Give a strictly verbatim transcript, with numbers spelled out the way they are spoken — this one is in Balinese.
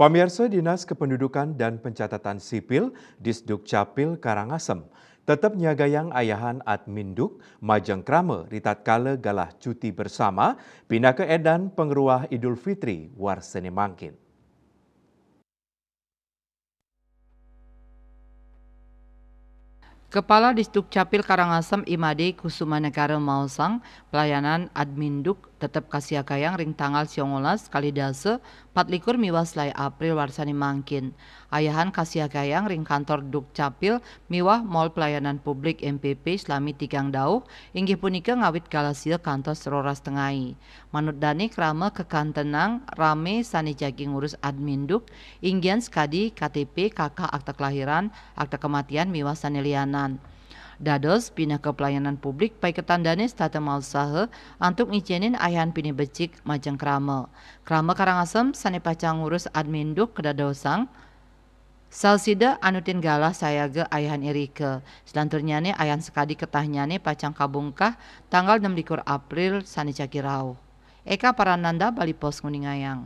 Pamiarsa, Dinas Kependudukan dan Pencatatan Sipil, Disdukcapil Karangasem, tetep nyiagayang ayahan Adminduk majeng krama ritatkala galah cuti bersama pinaka edan pangruah Idul Fitri warsane mangkin. Kepala Disdukcapil Karangasem, Imade Kusumanegara, maosang pelayanan Adminduk tetep kasiagayang ring tanggal songolas, kalih dasa, patlikur miwah selae April warsane mangkin. Ayahan kasiagayang ring kantor Dukcapil miwah Mall Pelayanan Publik, M P P, salami tigang dauh, inggih punika ngawit galah sia kantos roras tengai. Manut dane krama kakantenang rame sane jagi ngurus Adminduk, inggihan sakadi K T P, K K, akta kelahiran, akta kematian miwah sane lianan. Dados pinaka pelayanan publik, paiketan dane setata mausaha antuk ngicenin ayahan pinih becik majeng krama. Krama Karangasem sane pacang ngurus Adminduk kadadosang sasida anutin galah sayaga ayahan irika. Selanturnyane ayahan sakadi ketahnyane pacang kabungkah tanggal enam likur April sane jagi rauh. Eka Parananda, Bali Post, nguningayang.